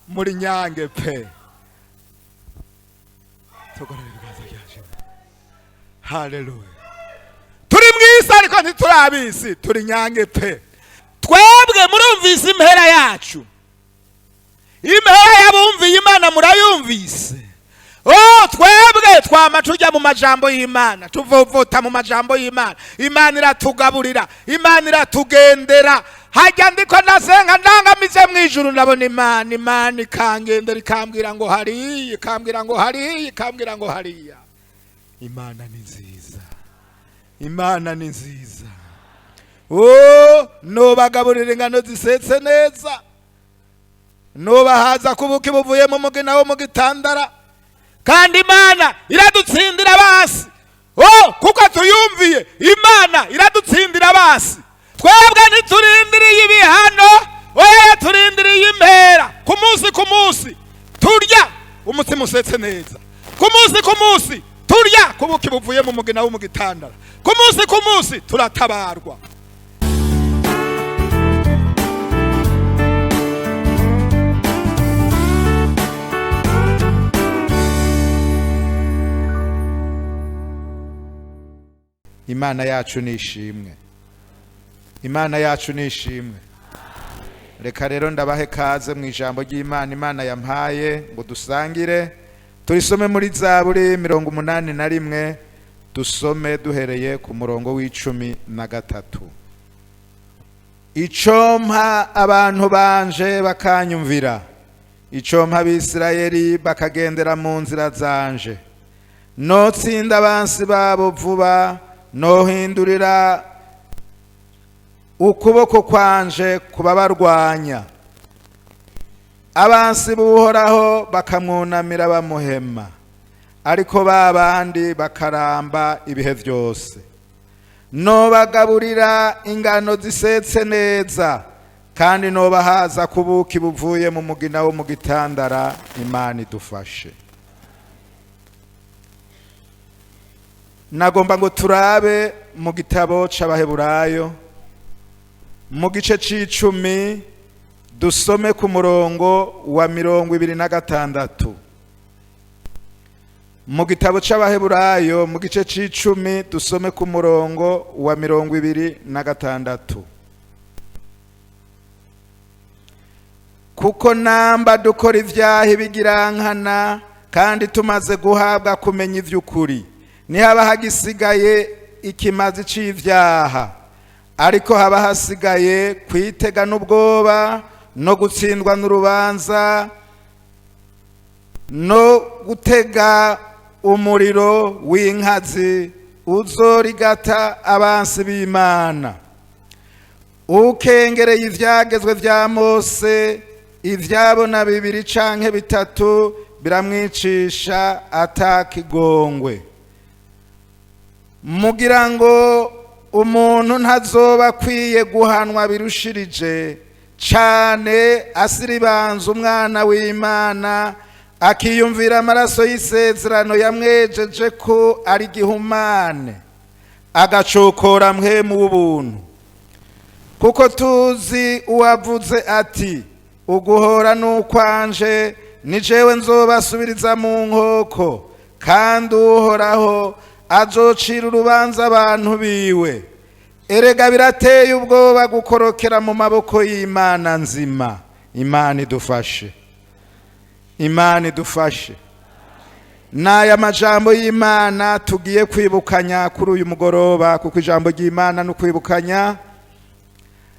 Muri nyange pe. Tugorore ibiganza byacu. Haleluya. Turi mu isi ariko ntituri ab'isi, turi nyange pe. Twebwe murumvise impera yacu, impera y'abumviye Imana murayumvise. Oh, twebwe twama tujya mu majambo y'Imana, tuvovota mu majambo y'Imana. Imana iratugaburira, Imana iratugendera. Hajya ndiko ndasenga ndangamize mu ijuru, ndabona Imana, Imana ikangendera, ikambwira ngo hariya, ikambwira ngo hariya, ikambwira ngo hariya. Imana ni nziza, Imana ni nziza. Oh, nubagaburira ingano zisetse neza, nubahaza kubuki buvuye mu mugina wo mu gitandara. Kandi Imana iradutsindira abasi. Oh, kuko tuyumviye, Imana iradutsindira abasi. Twebwe ntiturindiriye ibihano, oya, turindiriye impera. Ku munsi ku munsi turya umutsima usetse neza, ku munsi ku munsi turya kubuki buvuye mu mugina wo mu gitandara, ku munsi ku munsi turatabarwa. Imana yacu ni ishimwe, Imana yacu ni ishimwe. Reka rero ndabahe kaze mu ijambo ry'Imana Imana yampaye ngo dusangire. Turisome muri Zaburi 81, dusome duhereye ku murongo wa 13. Icompa abantu banje bakanyumvira, icompa Abisirayeli bakagendera mu nzira zanje, notsinda abansi babo vuba, nohindurira ukuboko kwanje kubabarwanya. Abansi b'Uhoraho bakamwunamira bamuhema, ariko ba bandi bakaramba ibihe byose. Nobagaburira ingano zisetse neza, kandi nobahaza kubuki buvuye mu mugina wo mu gitandara. Imana idufashe. Nagomba ngo turabe mu gitabo c'Abaheburayo mu gice c'icumi, dusome ku murongo wa 26. Mu gitabo c'Abaheburayo mu gice c'icumi, dusome ku murongo wa 26. Kuko namba dukora ivyaha ibigirankana, kandi tumaze guhabwa kumenya ivy'ukuri, ntihaba hagisigaye ikimazi c'ivyaha, ariko haba hasigaye kwitega n'ubwoba no gutsindwa n'urubanza no gutega umuriro w'inkazi uzorigata abansi b'Imana. Ukengereye ivyagezwe vya Mose, ivyabona bibiri canke bitatu biramwicisha atakigongwe. Mugira ngo umuntu ntazoba akwiye guhanwa birushirije cane asiribanza umwana w'Imana, akiyumvira amaraso y'isezerano yamwejeje ko ari gihumane, agacokora mpwemu w'ubuntu? Kuko tuzi uwavuze ati: "Uguhora n'ukwanje, ni jewe nzobasubiriza mu nkoko, kandi Uhoraho azocira urubanza abantu biwe." Erega birateye ubwoba gukorokera mu maboko y'Imana nzima. Imana idufashe, Imana idufashe. N'aya majambo y'Imana tugiye kwibukanya kuri uyu mugoroba, kuko ijambo ry'Imana ni ukwibukanya.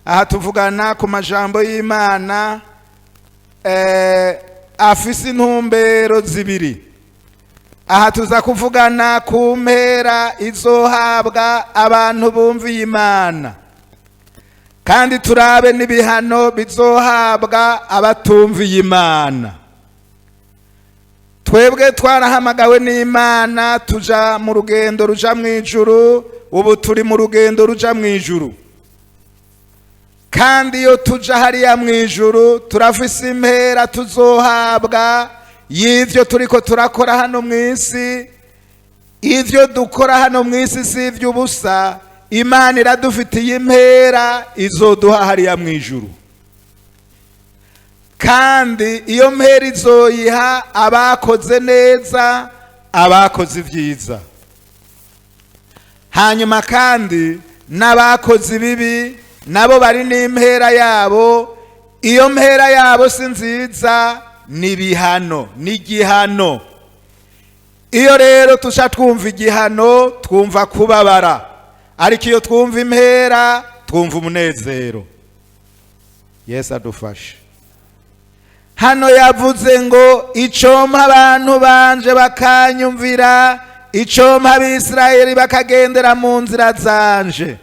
Aha tuvugana ku majambo y'Imana afise intumbero zibiri. Aha tuza kuvugana ku mpera izohabwa abantu bumviye Imana, kandi turabe n'ibihano bizohabwa abatumviye Imana. Twebwe twarahamagawe n'Imana tuja mu rugendo ruja mu ijuru. Ubu turi mu rugendo ruja mu ijuru, kandi iyo tuja hariya mu ijuru turafise impera tuzohabwa y'ivyo turiko turakora hano mu isi. Ivyo dukora hano mu isi si ivy'ubusa, Imana iradufitiye impera izoduha hariya mu ijuru. Kandi iyo mpera izoyiha abakoze neza, abakoze ibyiza. Hanyuma kandi n'abakoze ibibi nabo bari n'impera yabo. Iyo mpera yabo si nziza, ni ibihano, ni igihano. Iyo rero tuca twumva igihano, twumva kubabara, ariko iyo twumva impera, twumva umunezero. Yesu adufashe. Hano yavuze ngo: "Icompa abantu banje bakanyumvira, icompa Abisirayeli bakagendera mu nzira zanje."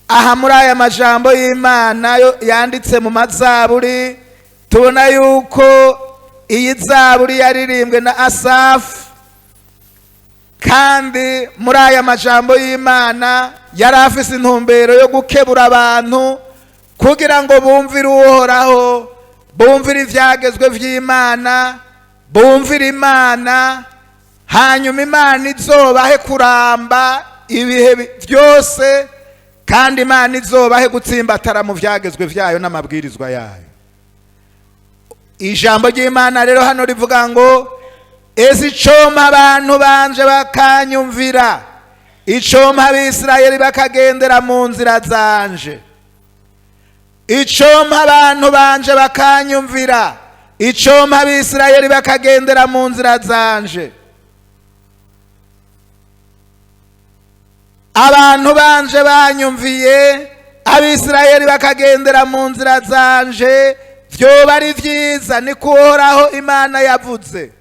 Aha muri aya majambo y'Imana yo yanditse mu mazaburi, tubona yuko iyi zaburi yaririmbwe na Asafu. Kandi muri aya majambo y'Imana yari afise intumbero yo gukebura abantu kugira ngo bumvire Uhoraho, bumvire ivyagezwe vy'Imana, bumvire Imana, hanyuma Imana izobahe kuramba ibihe byose, kandi Imana izobahe gutsimbatara mu vyagezwe vyayo n'amabwirizwa yayo. Ijambo ry'Imana rero hano rivuga ngo: "Ese icompa abantu banje bakanyumvira, icompa Abisirayeli bakagendera mu nzira zanje." Icompa abantu banje bakanyumvira, icompa Abisirayeli bakagendera mu nzira zanje. Abantu banje banyumviye, Abisirayeli bakagendera mu nzira zanje, vyoba ari vyiza, niko Uhoraho Imana yavuze.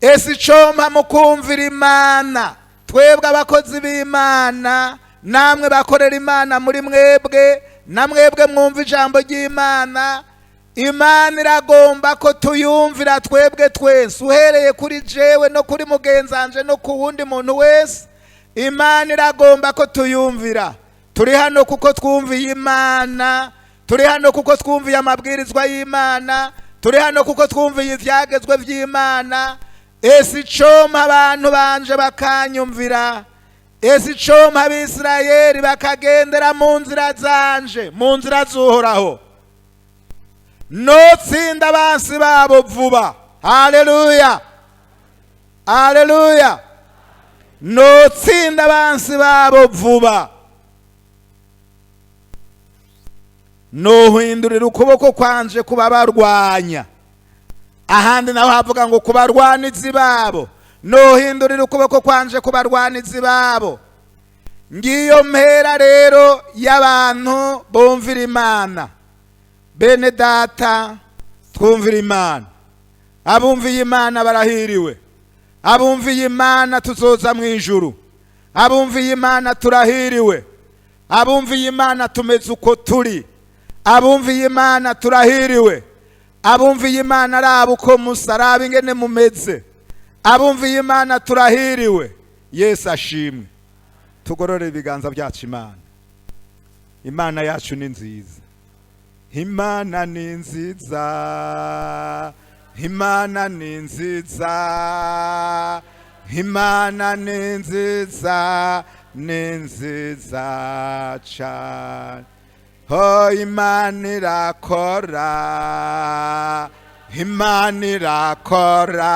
Ese icompa mukumvira Imana, twebwe abakozi b'Imana, namwe bakorera Imana muri mwebwe, na mwebwe mwumva ijambo ry'Imana, Imana iragomba ko tuyumvira twebwe twese, uhereye kuri jewe no kuri mugenzanje no ku wundi muntu wese. Imana iragomba ko tuyumvira. Turi hano kuko twumviye Imana, turi hano kuko twumviye amabwirizwa y'Imana, turi hano kuko twumviye ivyagezwe vy'Imana. Ese icompa abantu banje bakanyumvira, ese icompa Abisirayeli bakagendera mu nzira zanje, mu nzira z'Uhoraho, notsinda abansi babo vuba. Haleluya, haleluya! Notsinda abansi babo vuba, nohindurira ukuboko kwanje kubabarwanya. Ahandi naho havuga ngo kubarwanizi babo, nohindurira ukuboko kwanje kubarwanizi babo. Ngiyo mpera rero y'abantu bumvira Imana. Bene data, twumvira Imana. Abumviye Imana barahiriwe. Abumviye Imana tuzoza mu ijuru. Abumviye Imana turahiriwe. Abumviye Imana tumeze uko turi. Abumviye Imana turahiriwe. Abumviye Imana araba uko musa, araba ingene mumeze. Abumviye Imana turahiriwe. Yesu ashimwe. Tugorore ibiganza byacu Imana. Imana yacu ni nziza. Imana ni nziza, Imana ni nziza, Imana ni nziza, ni nziza cane. Ho, Imana irakora, Imana irakora,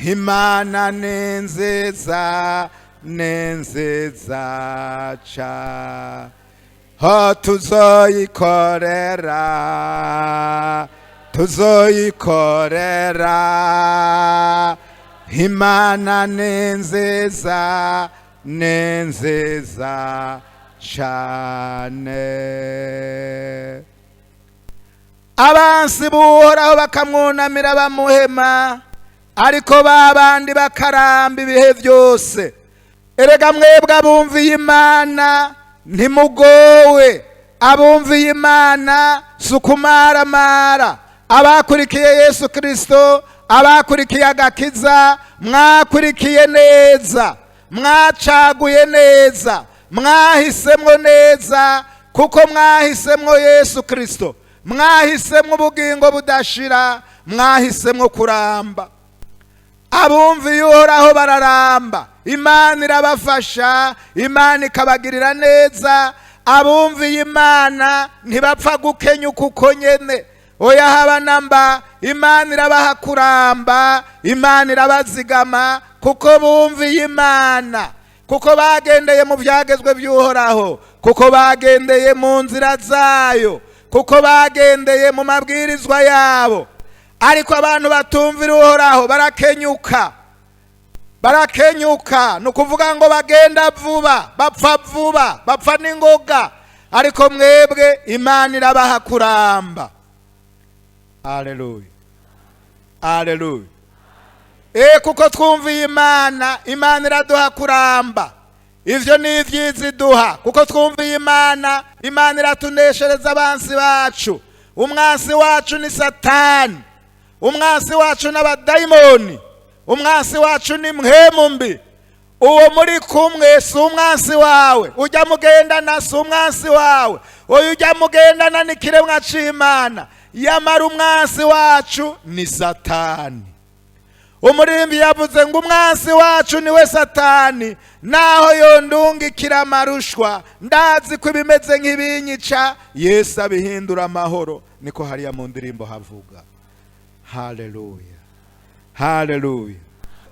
Imana ni nziza, ni nziza cane. Ho, tuzoyikorera, tuzoyikorera, Imana ni nziza, ni nziza cane. Abansi b'Uhoraho bakamwunamira bamuhema, ariko babandi bakaramba ibihe byose. Erega mwebwe abumviye Imana ntimugowe. Abumviye Imana si ukumaramara. Abakurikiye Yesu Kristo, abakurikiye agakiza, mwakurikiye neza, mwacaguye neza, mwahisemwo neza, kuko mwahisemwo Yesu Kristo, mwahisemwo ubugingo budashira, mwahisemwo kuramba. Abumviye Uhoraho bararamba. Imana irabafasha, Imana ikabagirira neza. Abumviye Imana ntibapfa gukenyuka uko nyene. Oya, haba namba. Imana irabaha kuramba, Imana irabazigama kuko bumviye Imana, kuko bagendeye mu byagezwe by'Uhoraho, kuko bagendeye mu nzira zayo, kuko bagendeye mu mabwirizwa yabo. Ariko abantu batumvira Uhoraho barakenyuka, barakenyuka. Ni ukuvuga ngo bagenda vuba, bapfa vuba, bapfa n'ingoga. Ariko mwebwe Imana irabaha kuramba. Aleluya, aleluya! Kuko twumviye Imana, Imana iraduha kuramba. Ivyo ni ibyiza iduha. Kuko twumviye Imana, Imana iratuneshereza abansi bacu. Umwansi wacu ni Satani, umwansi wacu n'abadayimoni, umwansi wacu ni mpwemu mbi. Uwo muri kumwe si umwansi wawe, ujya mugendana si umwansi wawe, uyu ujya mugendana ni kiremwa c'Imana. Yamara umwansi wacu ni Satani. Umuririmbyi yavuze ngo umwansi wacu niwe Satani, naho yondungikira amarushwa, ndazi ko ibimeze nk'ibinyica Yesu abihindura amahoro. Niko hariya mu ndirimbo havuga. Haleluya, haleluya!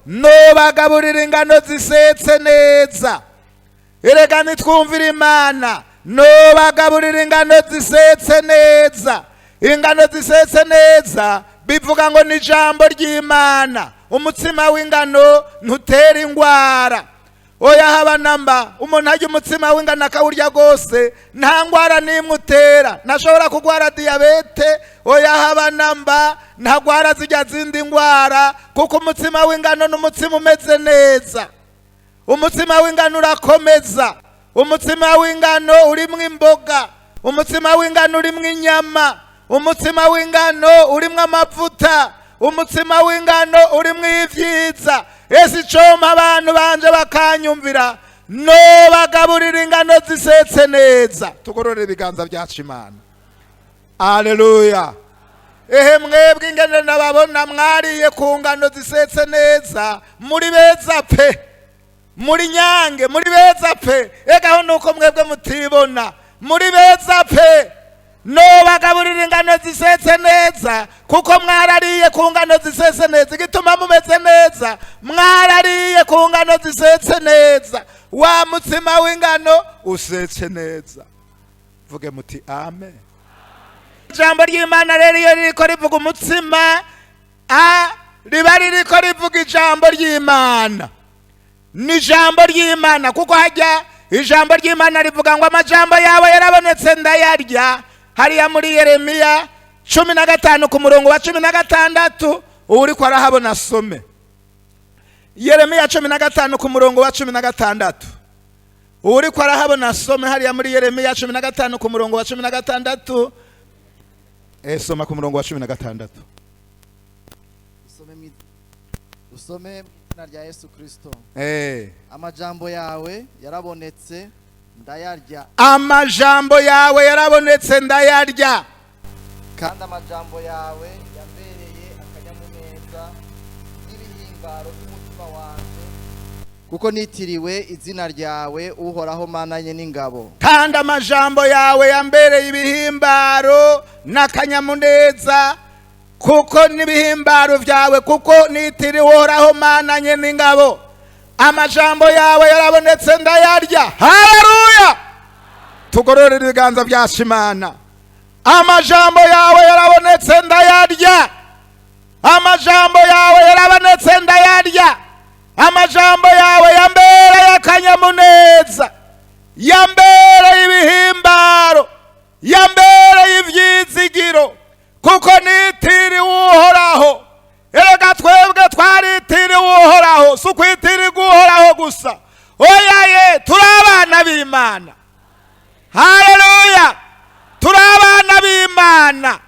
Nobagaburira ingano zisetse neza. Erega nitwumvira Imana, nobagaburira ingano zisetse neza. Ingano zisetse neza bivuga ngo ni ijambo ry'Imana. Umutsima w'ingano ntutera ingwara, oya, haba namba. Umuntu arya umutsima w'ingano akawurya rwose, nta ngwara n'imwe utera. Ntashobora kurwara diyabete, oya, haba namba. Ntagwara zijya zindi ngwara, kuko umutsima w'ingano ni umutsima umeze neza. Umutsima w'ingano urakomeza. Umutsima w'ingano urimo imboga, umutsima w'ingano urimo inyama, umutsima w'ingano urimo amavuta, umutsima w'ingano urimo ibyiza. Ese icompa abantu banje bakanyumvira, nobagaburira ingano zisetse neza. Tugorore ibiganza byacu Imana. Aleluya! Ehe mwebwe, ingene nababona mwariye ku ngano zisetse neza, muri beza pe, muri nyange, muri beza pe. Egaho nuko mwebwe mutibona, muri beza pe. Nobagaburira ingano zisetse neza kuko mwarariye ku ngano zisetse neza. Igituma mumeze neza, mwarariye ku ngano zisetse neza, wa mutsima w'ingano usetse neza. Vuge muti amen. Ijambo ry'Imana rero iyo ririko rivuga umutsima, a riba ririko rivuga ijambo ry'Imana. Ni ijambo ry'Imana, kuko hajya ijambo ry'Imana rivuga ngo amajambo yawe yarabonetse ndayarya. Hariya muri Yeremiya 15 ku murongo wa 16, ubu uriko arahabona asome. Yeremiya 15 ku murongo wa 16, ubu uriko arahabona asome. Hariya muri Yeremiya 15 ku murongo wa 16. Soma ku murongo wa 16. Usome mu izina rya Yesu Kristo. Amajambo yawe yarabonetse ndayarya. Amajambo yawe yarabonetse ndayarya. Kandi amajambo yawe yambereye akanyamuneza n'ibihimbaro by'umutima wanje, kuko nitiriwe izina ryawe, Uhoraho Mana n'ingabo. Kandi amajambo yawe yambereye ibihimbaro n'akanyamuneza, kuko n'ibihimbaro byawe, kuko nitiriwe Uhoraho Mana n'ingabo. Amajambo yawe yarabonetse ndayarya. Haleluya! Tugororere ibiganza byacu Imana. Amajambo yawe yarabonetse ndayarya. Amajambo yawe yarabonetse ndayarya. Amajambo yawe yambereye akanyamuneza, yambereye ibihimbaro, yambereye ibyizigiro, kuko nitiriwe Uhoraho. Erega twebwe twaritiriwe Uhoraho. Si ukwitirirwa Uhoraho gusa, oya ye, turi abana b'Imana. Haleluya! Turi abana b'Imana,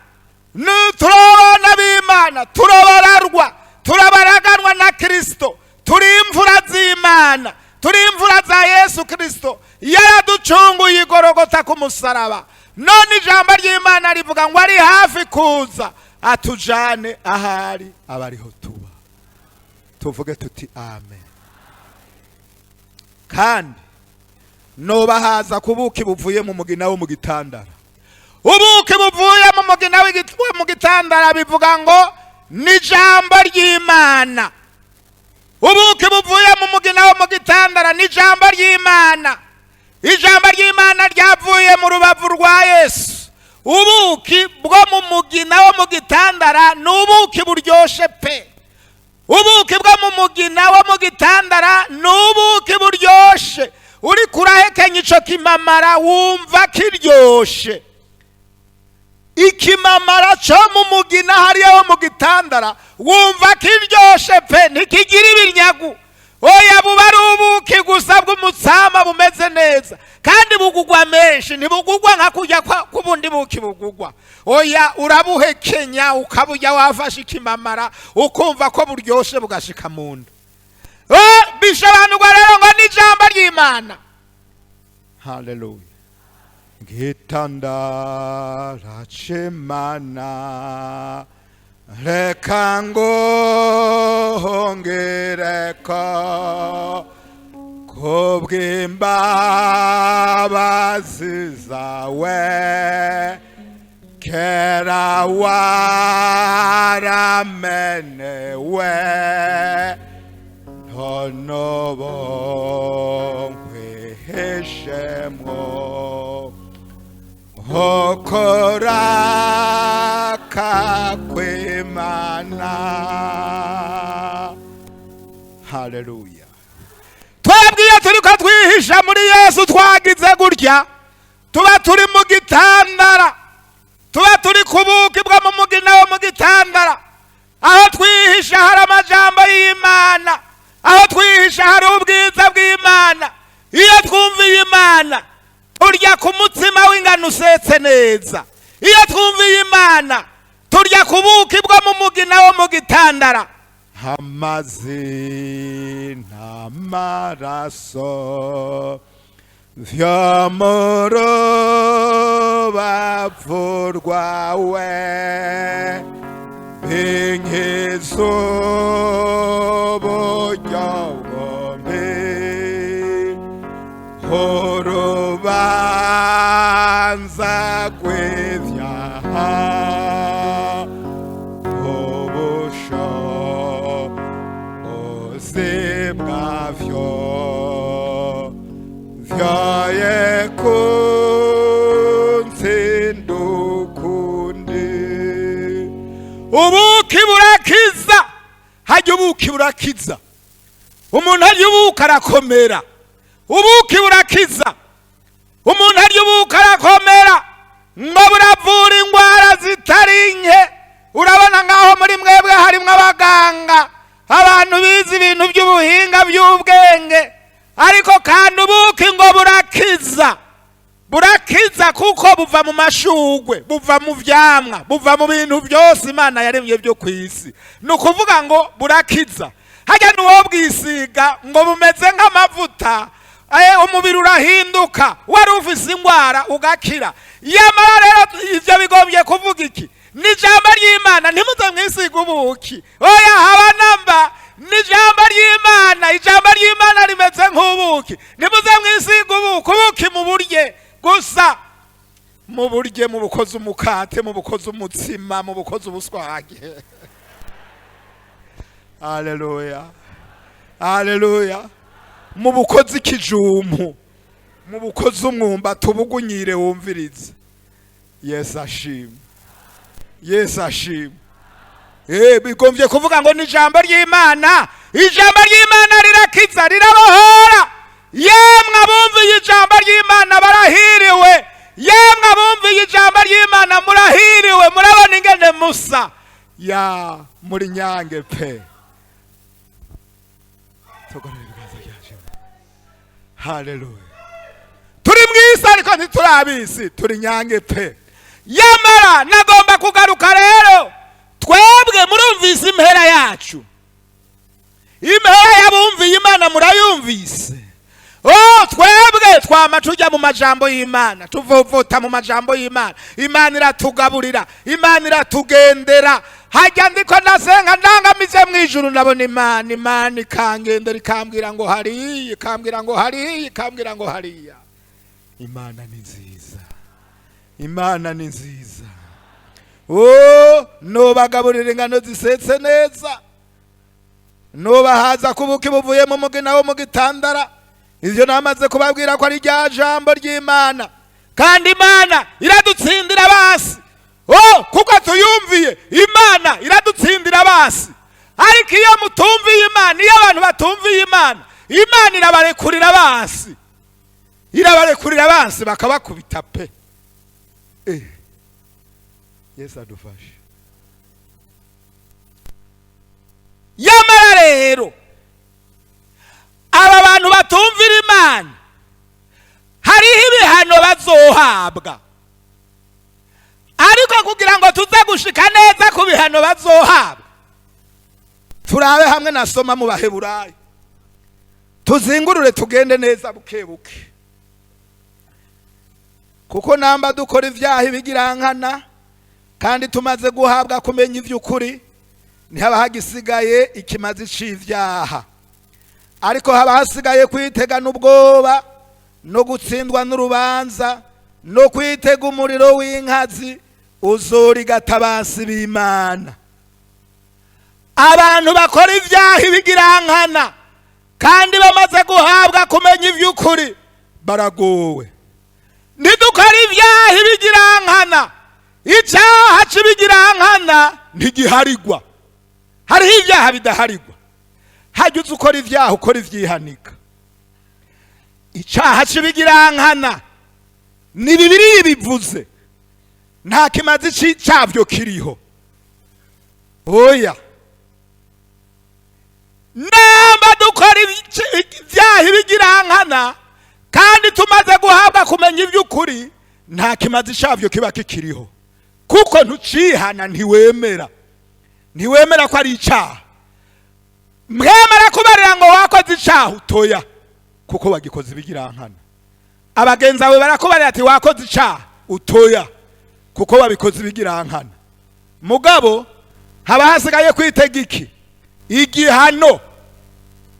turi abana b'Imana, turabararwa, turabaraganwa na Kristo, turi imfura z'Imana, turi imfura za Yesu Kristo. Yaraducunguye igorogota ku musaraba. None ijambo ry'Imana rivuga ngo ari hafi kuza atujane ahari abariho tuba. Tuvuge tuti amen. Kandi Nobahaza ku buki buvuye mu mugina wo mu gitandara. Ubuki buvuye mu mugina wo mu gitandara bivuga ngo ni ijambo ry'Imana. Ubuki buvuye mu mugina wo mu gitandara ni ijambo ry'Imana. Ijambo ry'Imana ryavuye mu rubavu rwa Yesu. Ubuki bwo mu mugina wo mu gitandara ni ubuki buryoshe pe. Ubuki bwo mu mugina wo mu gitandara ni ubuki buryoshe. Uri kurahekenya ico kimamara wumva kiryoshe. Ikimamara cyo mu mugina hariya wo mu gitandara wumva kiryoshe pe, ntikigira ibinyagu. Oya, buba ari ubuki gusa bw'umutsama bumeze neza, kandi bugugwa menshi, ntibugugwa nka kurya k'ubundi buki bugugwa. Oya, urabuhekenya ukaburya wafashe ikimamara, ukumva ko buryoshe bugashika mu nda. Bisobanurwa rero ngo ni ijambo ry'Imana. Haleluya. Gitandara c'Imana, reka ngongereko kubw'imbabazi zawe, kera waramenewe, none ubu nkwihishemwo. Ukoraka kw'Imana. Haleluya. Twebwe iyo turiko twihisha muri Yesu twagize gutya, tuba turi mu gitandara, tuba turi ku buki bwo mu mugina wo mu gitandara. Aho twihisha hari amajambo y'Imana, aho twihisha hari ubwiza bw'Imana. Iyo twumviye Imana turya ku mutsima w'ingano usetse neza. Iyo twumviye Imana turya ku buki bwo mu mugina wo mu gitandara. Amazi n'amaraso vyo mu rubavu rwawe binkiza uburyo bwombi, urubanza rw'ivyaha, ubushobozi bwavyo vyoye kuntsinda ukundi. Ubuki burakiza. Hajya ubuki burakiza, umuntu arya ubuki arakomera. Ubuki burakiza, umuntu arya ubuki arakomera. Ngo buravura indwara zitari nke. Urabona ngaho muri mwebwe harimwo abaganga, abantu bize ibintu by'ubuhinga by'ubwenge. Ariko kandi ubuki ngo burakiza, burakiza kuko buva mu mashugwe, buva mu vyamwa, buva mu bintu byose Imana yaremye byo ku isi. Ni ukuvuga ngo burakiza. Hajya n'uwo bwisiga ngo bumeze nk'amavuta, umubiri urahinduka, wari ufise indwara ugakira. Yamara rero ivyo bigombye kuvuga iki? Ni ijambo ry'Imana. Ntimuze mwisiga ubuki, oya, haba namba. Ni ijambo ry'Imana. Ijambo ry'Imana rimeze nk'ubuki. Ntimuze mwisiga ubuki, ubuki mu burye gusa, mu burye, mu bukoze umukate, mu bukoze umutsima, mu bukoze ubuswage. Haleluya, haleluya. Mu bukoze ikijumpu, mu bukoze umwumbati, ubugunyire wumvirize. Yesu ashimwe, Yesu ashimwe. Bigombye kuvuga ngo ni ijambo ry'Imana. Ijambo ry'Imana rirakiza, rirabohora. Yemwe abumviye ijambo ry'Imana barahiriwe. Yemwe abumviye ijambo ry'Imana murahiriwe. Murabona ingene musa ya muri nyange pe. Tugorore ibiganza byacu. Haleluya. Turi mw'isi ariko ntituri ab'isi, turi nyange pe. Yamara nagomba kugaruka rero, twebwe murumvise impera yacu, impera y'abumviye Imana murayumvise. Oh, twebwe twama tujya mu majambo y'Imana, tuvovota mu majambo y'Imana. Imana iratugaburira, Imana iratugendera. Hajya ndiko ndasenga ndangamize mu ijuru, ndabona Imana, Imana ikangendera, ikambwira ngo hariya, ikambwira ngo hariya, ikambwira ngo hariya. Imana ni nziza, Imana ni nziza. Oh, nobagaburira ingano zisetse neza, nubahaza kubuki buvuye mu mugina wo mu gitandara. Ivyo namaze kubabwira ko ari rya jambo ry'Imana, kandi Imana iradutsindira basi. Oh, kuko tuyumviye Imana iradutsindira basi. Ariko iyo mutumviye Imana, iyo abantu batumviye Imana, Imana irabarekurira basi, irabarekurira basi bakabakubita pe. Yesu adufashe. Yamara rero aba bantu batumvira Imana hariho ibihano bazohabwa, ariko kugira ngo tuze gushika neza ku bihano bazohabwa, turabe hamwe nasoma mu Baheburayo, tuzingurure tugende neza buke buke, kuko namba dukora ivyaha ibigirankana kandi tumaze guhabwa kumenya ivy'ukuri, ntihaba hagisigaye ikimazi c'ivyaha, ariko haba hasigaye kwitega n'ubwoba no gutsindwa n'urubanza no kwitega umuriro w'inkazi uzorigata abansi b'Imana. Abantu bakora ivyaha ibigirankana kandi bamaze guhabwa kumenya ivy'ukuri baragowe. Nidukora ivyaha ibigirankana, icyaha c'ibigirankana ntigiharigwa. Hariho ivyaha bidaharigwa. Hajya uza ukora ivyaha ukora ivyihanika. Icaha c'ibigirankana ni Bibiliya bivuze, nta kimazi cyavyo kiriho. Oya, namba dukora ivyaha ibigirankana kandi tumaze guhabwa kumenya ivy'ukuri, nta kimazi cyavyo kiba kikiriho, kuko ntucihana, ntiwemera, ntiwemera ko ari icaha. Mwemera kubarira ngo wakoze icaha, utoya, kuko wagikoze ibigirankana. Abagenzi bawe barakubarira ati wakoze icaha, utoya, kuko wabikoze ibigirankana. Mugabo haba hasigaye kwitega iki? Igihano,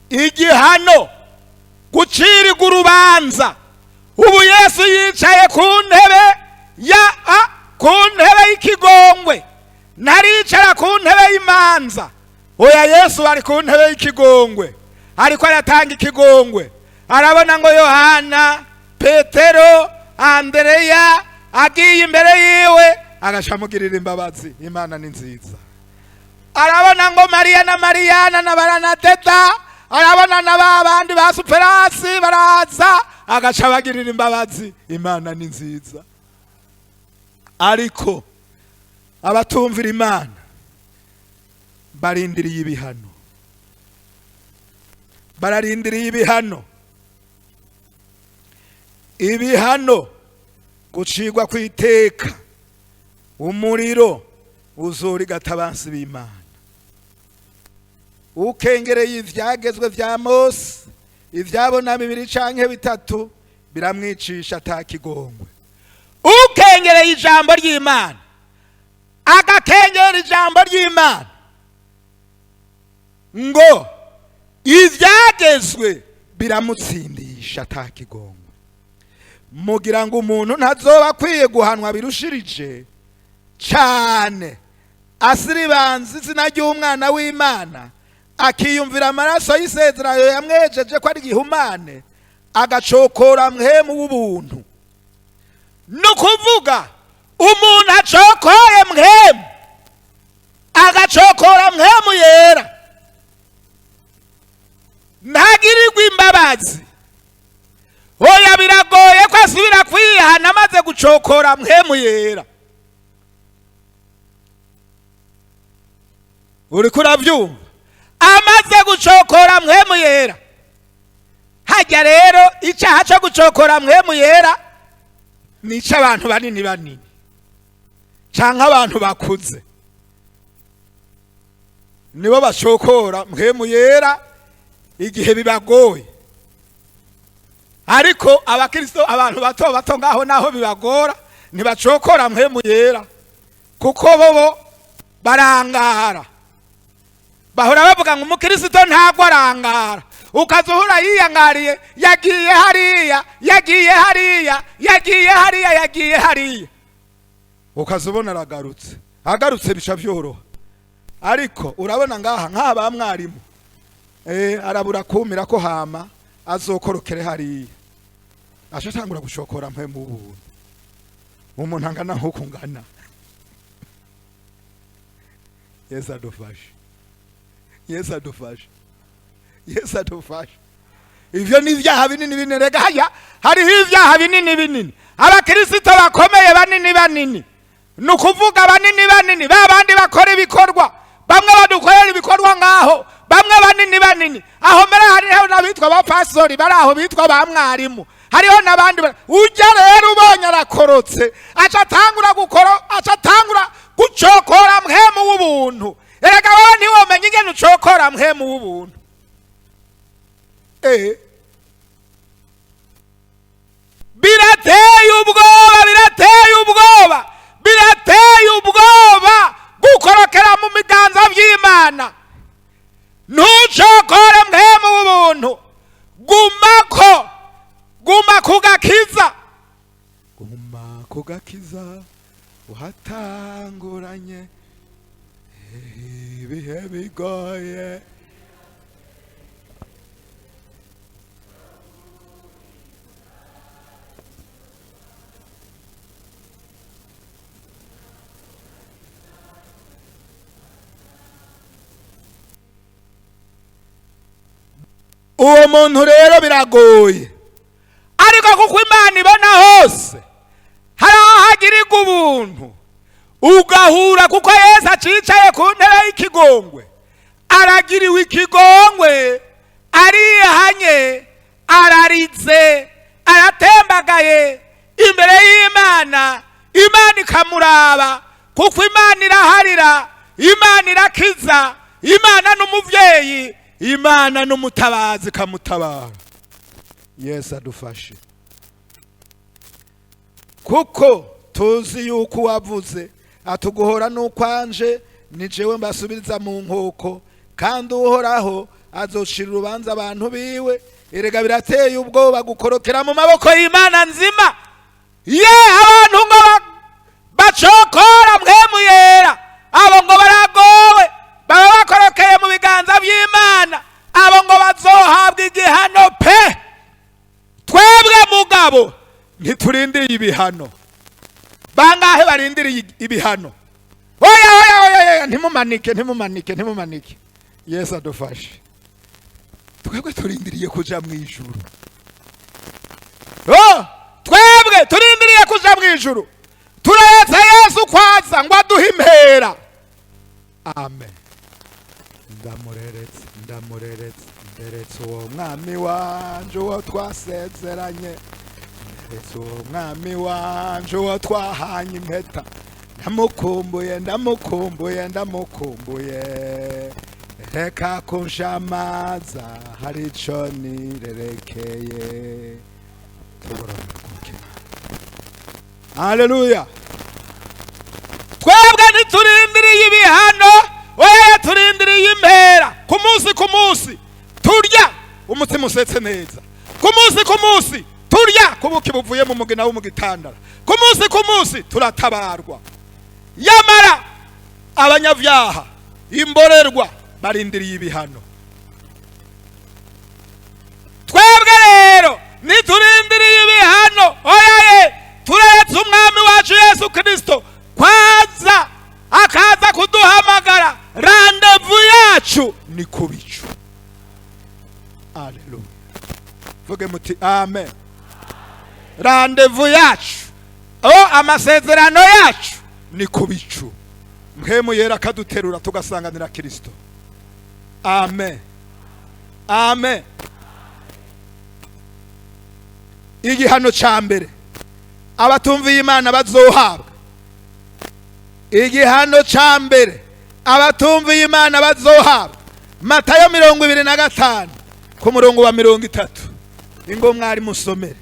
igihano, gucirirwa urubanza. Ubu Yesu yicaye ku ntebe ya ku ntebe y'ikigongwe, ntaricara ku ntebe y'imanza. Oya, Yesu ari ku ntebe y'ikigongwe, ariko aratanga ikigongwe. Arabona ngo Yohana, Petero, Andereya agiye imbere yiwe, agashamugirira imbabazi. Imana ni nziza. Arabona ngo Mariya na Mariyana na Baranadeta, arabona na ba bandi ba Superasi baraza, agaca bagirira imbabazi. Imana ni nziza. Ariko abatumvira Imana barindiriye ibihano, bararindiriye ibihano, ibihano, gucirwa kwiteka, umuriro uzorigata abansi b'Imana. Ukengereye ivyagezwe vya Mose, ivyabona bibiri canke bitatu, biramwicisha atakigongwe. Ukengereye ijambo ry'Imana, agakengera ijambo ry'Imana ngo ivyagezwe biramutsindisha atakigongwe. Mugira ngo umuntu ntazoba akwiye guhanwa birushirije cane, asiribanza izina ry'umwana w'Imana, akiyumvira amaraso y'isezerano yamwejeje ko ari igihumane, agacokora mpwemu w'ubuntu. Ni ukuvuga umuntu acokoye mpwemu, agacokora mpwemu yera, ntagirirwa imbabazi. Oya, biragoye ko asubira kwihana amaze gucokora mpwemu yera. Uriko uravyumva? Amaze gucokora mpwemu yera. Hajya rero icaha co gucokora mpwemu yera ni ic'abantu banini banini canke abantu bakuze, nibo bacokora mpwemu yera igihe bibagoye. Ariko abakristo, abantu bato bato ngaho naho bibagora, ntibacokora mpwemu yera, kuko bobo barangara, Bahora bavuga ngo umukristo ntabwo arangara, ukaza uhura yiyangariye, yagiye hariya, yagiye hariya, yagiye hariya, yagiye hariya, ukaza ubona aragarutse. Agarutse bica byoroha. Ariko urabona ngaha nk'aba mwarimu arabura kumira ko hama azokorokere hariya, ashatangura gushokora mpemu ubuntu. Umuntu angana nk'uko ungana. Yesu adufashe, Yesu adufashe, Yesu adufashe. Ivyo ni ibyaha binini binini. Rega haya hariho ibyaha binini binini, abakirisito bakomeye banini banini, ni ukuvuga banini banini, ba bandi bakora ibikorwa, bamwe badukorera ibikorwa ngaho, bamwe banini banini aho mbere. Hariho n'abitwa abapastori bari aho bitwa ba mwarimu, hariho n'abandi ujya rero ubonye arakorotse, aca atangura gukora, aca atangura gucokora mpemu w'ubuntu. Erega wowe ntiwomenya ingene ucokora mpemu w'ubuntu. Birateye ubwoba, birateye ubwoba, birateye ubwoba gukorokera mu biganza by'Imana. Ntucokore mpemu w'ubuntu, gumako, guma ku gakiza, guma ku gakiza uhatanguranye ibihe bigoye. Uwo muntu rero biragoye, ariko kuko Imana ibona hose, hari aho hagirirwa ubuntu ugahura, kuko Yesu acicaye ku ntebe y'ikigongwe, aragiriwe ikigongwe, arihanye, araritse, aratembagaye imbere y'Imana, Imana ikamuraba, kuko Imana iraharira, Imana irakiza, Imana n'umuvyeyi, Imana n'umutabazi ikamutabara. Yesu adufashe, kuko tuzi yuko wavuze atuguhora n'ukwanje ni jewe mbasubiriza mu nkoko, kandi Uhoraho azocira urubanza abantu biwe. Erega birateye ubwoba gukorokera mu maboko y'Imana nzima. Ye abantu ngo bacokora mpemu yera, abo ngo baragowe, baba bakorokeye mu biganza by'Imana, abo ngo bazohabwa igihano pe. Twebwe mugabo ntiturindiriye ibihano. Bangahe barindiriye ibihano? Oya, oya, oya, oya, ntimumanike, ntimumanike, ntimumanike. Yesu adufashe. Twebwe turindiriye kuja mu ijuru. Oh, twebwe turindiriye kuja mu ijuru, turetse Yesu kwaza ngo aduhe impera. Amen. Ndamureretse, ndamureretse, nderetse uwo mwami wanje uwo twasezeranye, nderetse uwo mwami wanje uwo twahanye impeta, ndamukumbuye, ndamukumbuye, ndamukumbuye, reka kunshamaza hari ico nirerekeye. Haleluya. Twebwe ntiturindiriye ibihano, oya, turindiriye impera. Ku munsi ku munsi turya umutsima usetse neza, ku munsi ku munsi turya kubuki buvuye mu mugina wo mu gitandara, ku munsi ku munsi turatabarwa. Yamara abanyabyaha imborerwa barindiriye ibihano. Twebwe rero ntiturindiriye ibihano, oya, turetse umwami wacu Yesu Kristo kwaza, akaza kuduhamagara. Rendez-vous yacu ni ku bicu. Aleluya. Vuge muti amen. Rendez-vous yacu, o amasezerano yacu ni ku bicu. Mpemu yera akaduterura tugasanganira Kristo. Amen, amen. Igihano ca mbere abatumviye Imana bazohabwa, igihano ca mbere abatumviye Imana bazohabwa, Matayo 25 ku murongo wa 30. Ingo mwari musomere,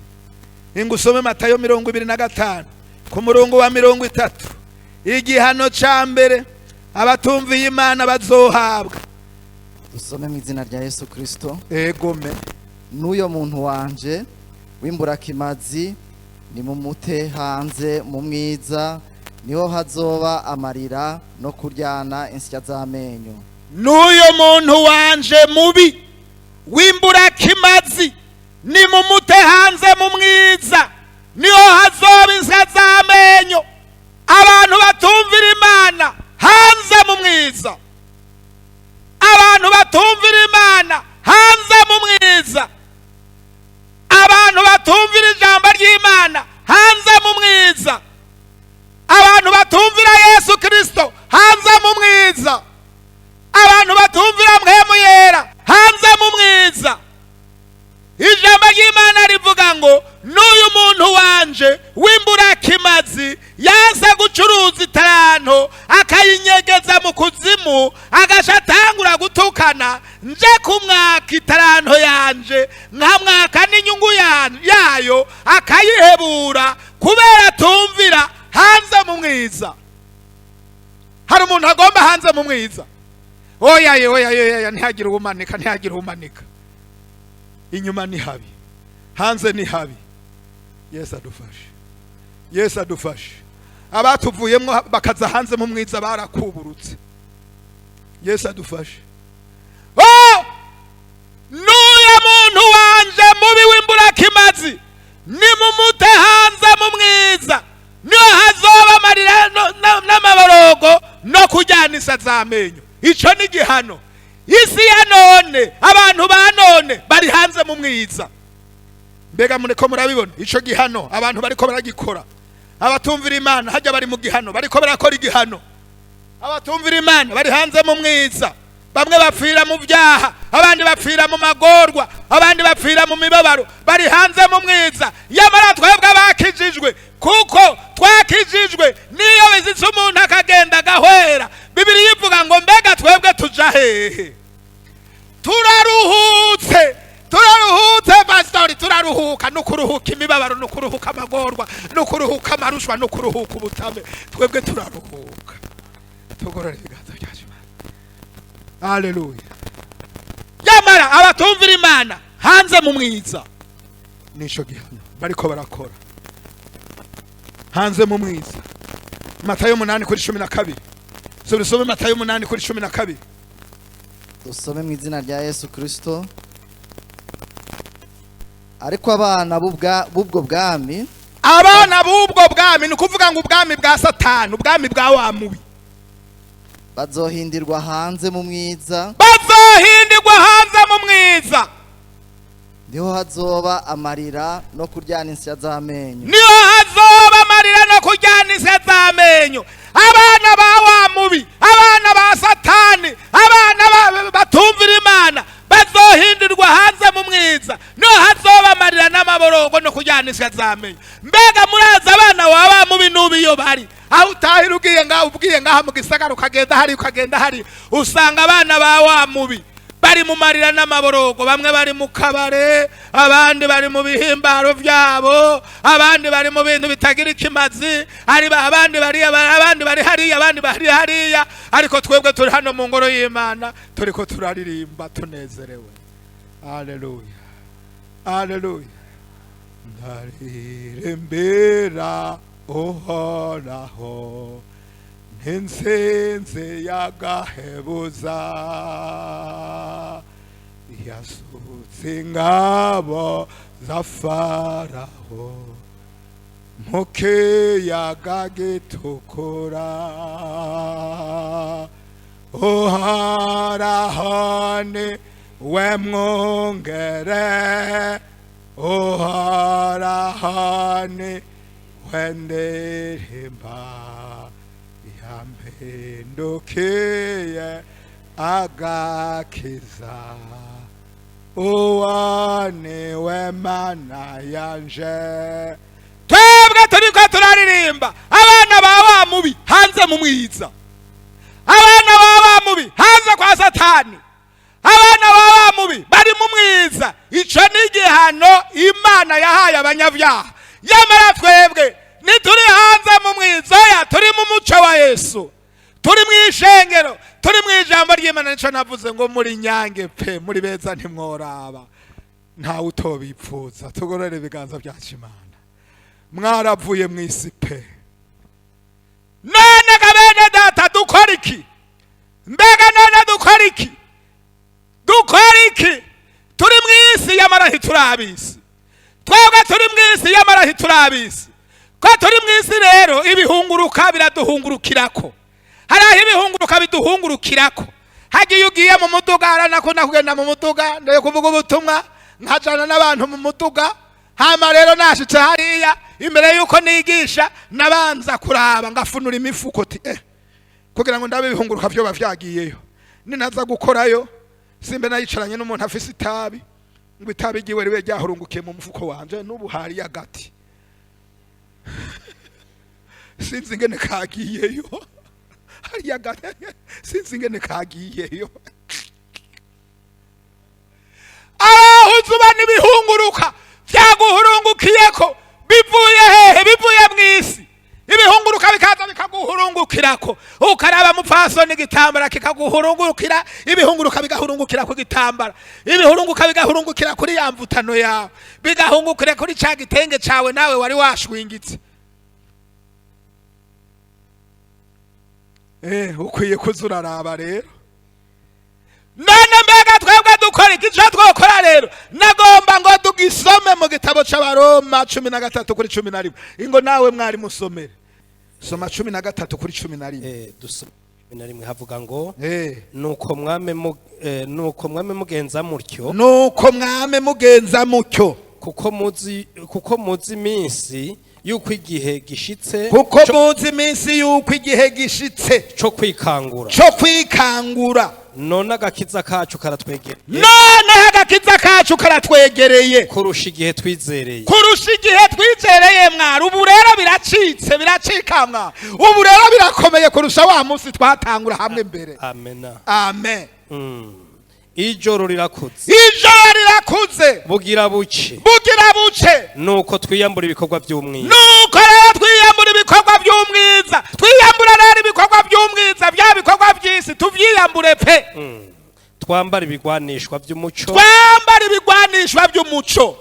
ingo usome Matayo 25 ku murongo wa 30. Igihano ca mbere abatumviye Imana bazohabwa. Dusome mu izina rya Yesu Kristo. Egome. N'uyo muntu wanje w'imburakimazi nimumute hanze mu mwiza, niho hazoba amarira no kuryana insya z'amenyo. N'uyo muntu wanje mubi w'imburakimazi nimumute hanze mu mwiza, niho hazoba insya z'amenyo. Abantu batumvira Imana hanze mu mwiza, abantu batumvira Imana hanze mu mwiza, abantu batumvira ijambo ry'Imana hanze mu mwiza, abantu batumvira Yesu Kirisito hanze mu mwiza, abantu batumvira Mpwemu Yera hanze mu mwiza. Ijambo ry'Imana rivuga ngo n'uyu muntu wanje w'imburakimazi yaza gucuruza itaranto akayinyegeza mu kuzimu, agasha atangura gutukana, nje kumwaka itaranto yanje nkamwaka n'inyungu yayo akayihebura kubera atumvira, hanze mu mwiza. Hari umuntu agomba hanze mu mwiza? Oya ye, oya ye, oya, ntihagire uwumanika, ntihagire uwumanika. Inyuma ni habi, hanze ni habi. Yesu adufashe, Yesu adufashe. Abatuvuyemo bakaza hanze mu mwiza barakuburutse. Yesu adufashe. Oh! N'uyo muntu wanje mubi w'imburakimazi nimumute hanze mu mwiza, niho hazoba amarira n'amaborogo no kujyanisa z'amenyo. Ico ni igihano. Isi ya none, abantu ba none bari hanze mu mwiza. Mbega mureko murabibona ico gihano abantu bariko baragikora? Abatumvira Imana hajya bari mu gihano, bariko barakora igihano. Abatumvira Imana bari hanze mu mwiza, bamwe bapfira mu byaha, abandi bapfira mu magorwa, abandi bapfira mu mibabaro, bari hanze mu mwiza. Yamara twebwe abakijijwe, kuko twakijijwe, niyo bizitse umuntu akagenda agahwera, Bibiliya ivuga ngo mbega twebwe tuja hehe? Turaruhutse, turaruhutse pastori, turaruhuka. Nukuruhuka imibabaro, nukuruhuka amagorwa, nukuruhuka amarushwa, nukuruhuka ubutame. Twebwe turaruhuka. Tugorore ibiganza byacu. Haleluya. Yamara abatumvira Imana hanze mu mwiza, nico gihano bariko barakora hanze mu mwiza. Matayo 8:12. Subisome Matayo 8:12. Dusome mu izina rya Yesu Kristo. Ariko abana b'ubwo bwami, abana b'ubwo bwami, ni ukuvuga ngo ubwami bwa Satani, ubwami bwa wa mubi, bazohindirwa hanze mu mwiza, bazohindirwa hanze mu mwiza, niho hazoba amarira no kuryana insya z'amenyo. Niho hazoba amarira no kuryana insya z'amenyo. Abana ba wa mubi, abana ba Satani, abana batumvira Imana bazohindirwa hanze mu mwiza, niho hazoba amarira n'amaborogo no kuryana insya z'amenyo. Mbega murazi abana wa mubi n'ubi iyo bari? Aho utahira ugiye ngaho, ubwiye ngaha mu gisagara, ukagenda hari, ukagenda hari, usanga abana ba wa mubi bari mu marira n'amaborogo. Bamwe bari mu kabare, abandi bari mu bihimbaro byabo, abandi bari mu bintu bitagira ikimazi, abandi bari, abandi bari hariya, abandi bari hariya. Ariko twebwe turi hano mu ngoro y'Imana, turiko turaririmba tunezerewe. Haleluya, haleluya. Ndaririmbira Uhoraho n'intsinzi y'agahebuza, yasutse ingabo za Faraho mu kiyaga gitukura. Uhoraho ni we mwungere, Uhoraho ni we ndirimba, yampindukiye agakiza, uwo ni we Mana yanje. Twebwe turiko turaririmba abana ba wa mubi hanze mu mwiza, abana ba wa mubi hanze kwa Satani, abana ba wa mubi bari mu mwiza. Ico ni igihano Imana yahaye abanyabyaha. Yamara twebwe ntituri hanze mu mwiza, oya, turi mu muco wa Yesu, turi mu ishengero, Turi mu ijambo ry'Imana, nico navuze ngo muri nyange pe, muri beza ntimworaba, ntawe utobipfuza. Tugorore ibiganza byacu Imana. Mwaravuye mu isi pe. None ga bene data, dukora iki? Mbega none dukora iki? Dukora iki? Turi mu isi, yamara ntiturabisi. Twebwe turi mu isi, yamara ntiturabisi. Ko turi mu isi rero, ibihunguruka biraduhungurukirako. Hari aho ibihunguruka biduhungurukirako. Hagiye ugiye mu muduga, haranakunda kugenda mu muduga, ndeye kuvuga ubutumwa nkajana n'abantu mu muduga. Hama rero nashitse hariya, imbere yuko nigisha nabanza kuraba, ngafunura imifuko ti kugira ngo ndabe ibihunguruka vyoba vyagiyeyo. Ninaza gukorayo simbe nayicaranye n'umuntu afise itabi, ngo itabi ryiwe ribe ryahurungukiye mu mufuko wanje. N'ubu hari agati, sinzi ingene kagiyeyo. Hariya agati, sinzi ingene kagiyeyo. Aho uzuba n'ibihunguruka byaguhurungukiyeko bivuye hehe? Bivuye mu isi. Ibihunguruka bikaza bikaguhurungukirako, ukaraba mupfasoni igitambara kikaguhurungukira, ibihunguruka bigahurungukira ku gitambara, ibihurunguka bigahurungukira kuri ya mvutano yawe, bigahungukira kuri ca gitenge cawe nawe wari washwingitse. Ukwiye kuza uraraba rero. None mbega twebwe dukora iki? Ico twokora rero, nagomba ngo tugisome mu gitabo c'Abaroma 13:11. Ingo nawe mwari musomere, soma 13:11. Dusome 11, havuga ngo: Nuko mwame nuko mwame mugenza mutyo, Nuko mwame mugenza mutyo, kuko muzi iminsi yuko igihe gishitse kuko muzi iminsi yuko igihe gishitse co kwikangura. Co kwikangura. None agakiza kacu karatwegereye Noneho agakiza kacu karatwegereye kurusha igihe twizereye. Kurusha igihe twizereye. Mwari ubu rero biracitse, biracika mwari. Ubu rero birakomeye kurusha wa munsi twatangura hamwe mbere. Amena. Amen. Ijoro rirakuze, Ijoro rirakuze, bugira buce, bugira buce. Nuko twiyambura ibikorwa by'umwiza, Nuko rero twiyambura ibikorwa by'umwiza. Twiyambura rero ibikorwa by'umwiza, bya bikorwa by'isi tuvyiyambure pe. Twambara ibigwanishwa by'umuco, Twambara ibigwanishwa by'umuco,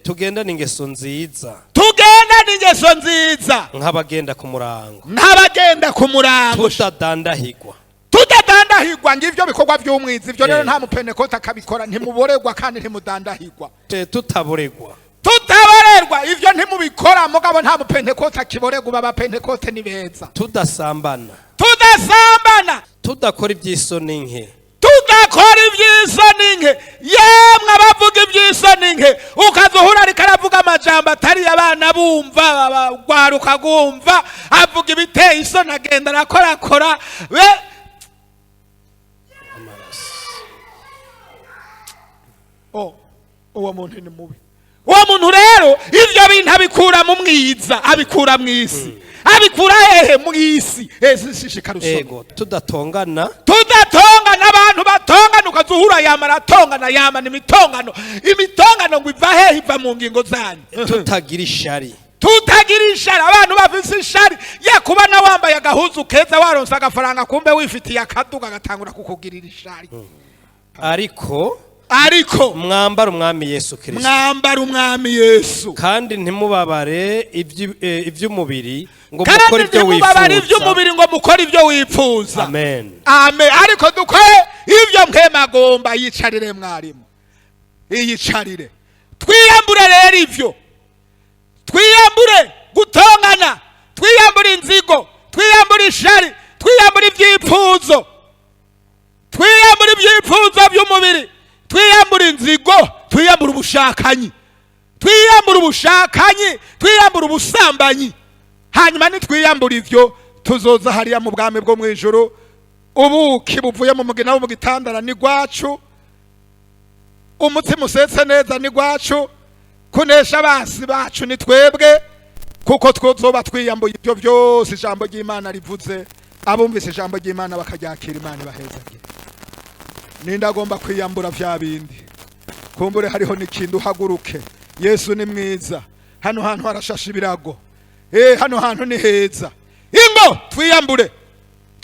tugendane ingeso nziza, tugendane ingeso nziza, nk'abagenda ku murango, nk'abagenda ku murango, tutadandahigwa, tutadandahigwa. Ngivyo bikorwa by'umwiza ivyo rero. Nta mupentekoti akabikora. Ntimuborerwa kandi ntimudandahigwa. Tutaboregwa. Tutaborerwa, ivyo ntimubikora. Mugabo nta mupentekoti akiborerwa ubu, abapentekote ni beza. Tudasambana, Tudasambana, tudakora iby'isoni nke, tudakora iby'isoni nke. Yemwe abavuga iby'isoni nke, ukaza uhura ariko aravuga amajambo atari abana bumva, bagwaruka bumva, avuga ibiteye isoni, agenda arakorakora be. Amaraso. Oh, uwo muntu ni mubi. Uwo muntu rero ivyo bintu abikura mu mwiza, abikura mu isi. Abikura hehe? Mu isi. Shishikara usome. Ego, tudatongana, Tudatongana. Abantu batongana, ukaza uhura yamara atongana, yamana imitongano. Imitongano ngo iva hehe? Iva mu ngingo zanyu. Tutagira ishari, Tutagira ishari. Abantu bafise ishari, yakuba na wambaye agahuzu keza, waronse agafaranga, kumbe wifitiye akaduga, agatangura kukugirira ishari. Ariko Ariko mwambara umwami Yesu Kirisito, mwambara umwami Yesu, kandi ntimubabare iby'umubiri ngo kandi mukore ibyo ntimubabare wifuza. iby'umubiri ngo mukore ibyo wifuza. Amen. Amen. Ariko dukore ibyo mpemagomba. Yicarire mwarimu, iyicarire. Twiyambure rero ivyo, twiyambure gutongana, twiyambure inzigo, twiyambure ishari, twiyambure ibyipfuzo, twiyambure ibyipfuzo by'umubiri, twiyambure inzigo, twiyambure ubushakanyi, twiyambure ubushakanyi, twiyambure ubusambanyi. Hanyuma nitwiyambura ivyo, tuzoza hariya mu bwami bwo mu ijuru. Ubuki buvuye mu mugina wo mu gitandara ni gwacu, umutsima usetse neza ni gwacu, kunesha abansi bacu ni twebwe, kuko twozoba twiyambuye ibyo byose ijambo ry'Imana rivuze. Abumvise ijambo ry'Imana bakaryakira, Imana ibahezagire. Ninde agomba kwiyambura vya bindi? Kumbure hariho n'ikindi, uhaguruke. Yesu ni mwiza. Hano hantu harashashe ibirago. Hano hantu ni heza. Ingo twiyambure.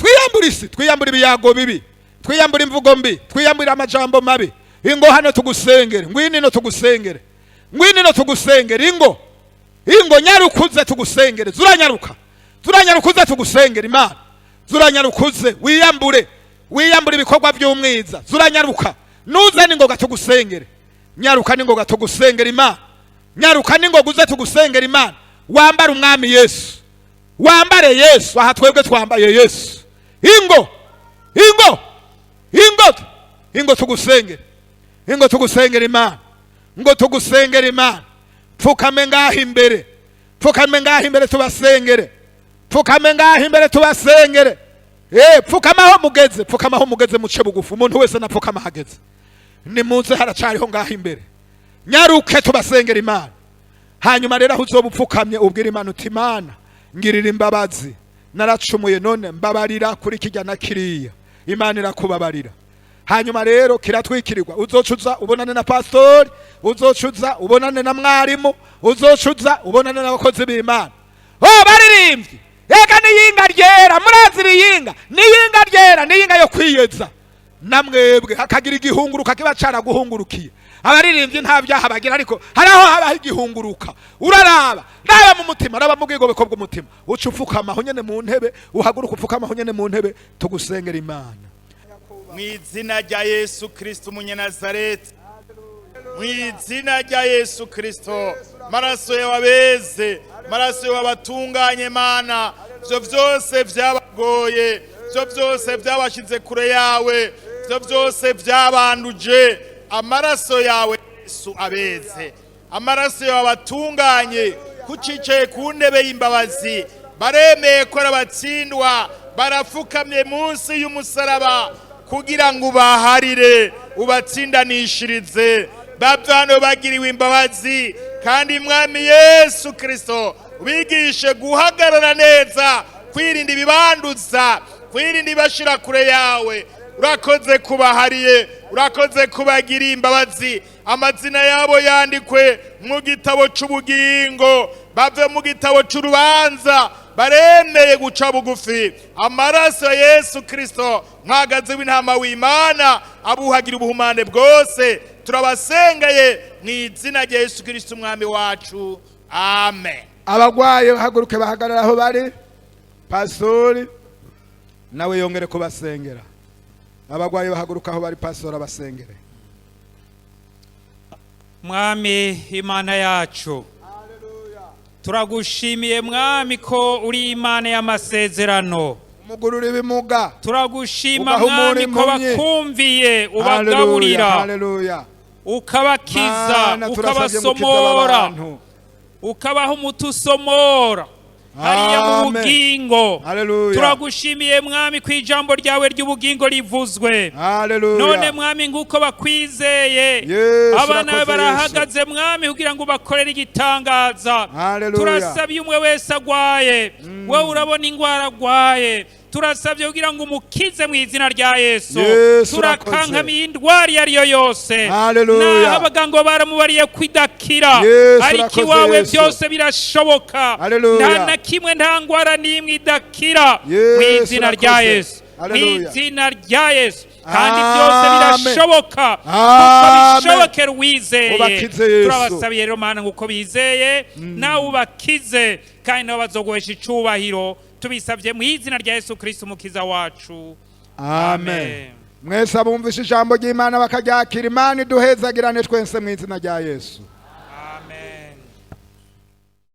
Twiyambure isi, twiyambure ibiyago bibi, twiyambure imvugo mbi, twiyambure amajambo mabi. Ingo hano tugusengere, ngwino ino tugusengere, ngwino ino tugusengere. Ingo, ingo, nyarukuze tugusengere. Zuranyaruka, zuranyarukuze tugusengere Imana. Zuranyarukuze wiyambure, wiyambure ibikorwa by'umwiza. Zuranyaruka, nuze n'ingoga tugusengere. Nyaruka n'ingoga tugusengere Imana. Nyaruka n'ingoga uze tugusengere Imana. Wambare Umwami Yesu, wambare Yesu. Aha twebwe twambaye Yesu. Ingo, ingo, ingo, ingo tugusengere, ingo tugusengere Imana, ngo tugusengere Imana. Pfukame ngaho imbere, pfukame ngaho imbere tubasengere, pfukame ngaho imbere tubasengere. Pfukama aho mugeze, pfukama aho mugeze, muce bugufi. Umuntu wese napfukama ahageze. Nimuze, haracariho ngaho imbere. Nyaruke tubasengera Imana. Hanyuma rero aho uzoba upfukamye, ubwira Imana uti: "Imana, ngirira imbabazi, naracumuye, none mbabarira kuri kijya na kiriya." Imana irakubabarira. Hanyuma rero kiratwikirirwa. Uzocuza ubonane na pastori, uzocuza ubonane na mwarimu, uzocuza ubonane n'abakozi b'Imana. Oh, baririmbyi, ega niyinga ryera, murazi iriyinga, niyinga ryera, niyinga yo kwiyeza. Namwebwe hakagira igihunguruka kiba caraguhungurukiye. Abaririmbyi nta byaha bagira, ariko hari aho habaho igihunguruka. Uraraba, raba mu mutima, raba mu bwigobeko bw'umutima, uca upfukama aho nyene mu ntebe, uhaguruka upfukama aho nyene mu ntebe, tugusengera Imana. Mu izina rya Yesu Kirisito Umunyanazareti, mu izina rya Yesu Kirisito, maraso yawe abeze, maraso yawe abatunganye. Mana, ibyo byose byabagoye, ibyo byose byabashyize kure yawe, ibyo byose byabanduje, amaraso yawe Yesu abeze, amaraso yawe abatunganye. Kucicaye ku ntebe y'imbabazi, baremeye ko arabatsindwa, barafukamye munsi y'umusaraba kugira ngo ubaharire, ubatsindanishirize, bavano bagiriwe imbabazi. Kandi Mwami Yesu Kirisito, ubigishe guhagarara neza, kwirinda ibibanduza, kwirinda ibashira kure yawe. Urakoze kubahariye, urakoze kubagiriye imbabazi. Amazina yabo yandikwe mu gitabo c'ubugingo, bave mu gitabo c'urubanza. Baremeye guca bugufi. Amaraso ya Yesu Kirisito, mwagazi w'intama w'Imana, abuhagira ubuhumane bwose. Turabasengeye mu izina rya Yesu Kirisito Umwami wacu, amen. Abagwaye bahaguruke, bahagarara aho bari. Pastori nawe yongere kubasengera. Abagwaye bahaguruka aho bari, pastori abasengere. Mwami Imana yacu, turagushimiye Mwami ko uri Imana y'amasezerano. Umugurura ibimuga. Turagushima Ugahumura Mwami ko impumyi. bakumviye, Haleluya, ubagaburira, haleluya. ukabakiza, Mana, turasabye ngo ukize aba ukabasomora, bantu. ukabaha umuti usomora hariya mu Amen. bugingo. Haleluya. Turagushimiye Mwami ko ijambo ryawe ry'ubugingo rivuzwe. Haleluya. None Mwami, nguko bakwizeye, Yesu, abana bawe urakoze. barahagaze Mwami kugira ngo ubakorere igitangaza. Haleluya. Turasabye umwe wese agwaye, wowe urabona ingwara agwaye, turasabye kugira ngo umukize mu izina rya Yesu. Yesu, urakoze. Turakankamiye indwara iyo ari yo yose. Haleluya. Naho abaganga baramubariye kwidakira, Yesu, ariko urakoze, iwawe Yesu. byose birashoboka. Haleluya. Nta na kimwe, nta ngwara n'imwe idakira mu Yesu, izina rya urakoze. Yesu, mu Haleluya. izina rya Yesu. Kandi byose Amen. birashoboka kuko Amen. bishobokera uwizeye. Ubakize, Yesu. Turabasabiye rero Mana, nk'uko bizeye, nawe ubakize, kandi nabo bazoguhesha icubahiro. Tubisabye mu izina rya Yesu Kristo Umukiza wacu. Amen. Mwese abumvishe ijambo ry'Imana bakaryakira, Imana iduhezagirane twese mu izina rya Yesu.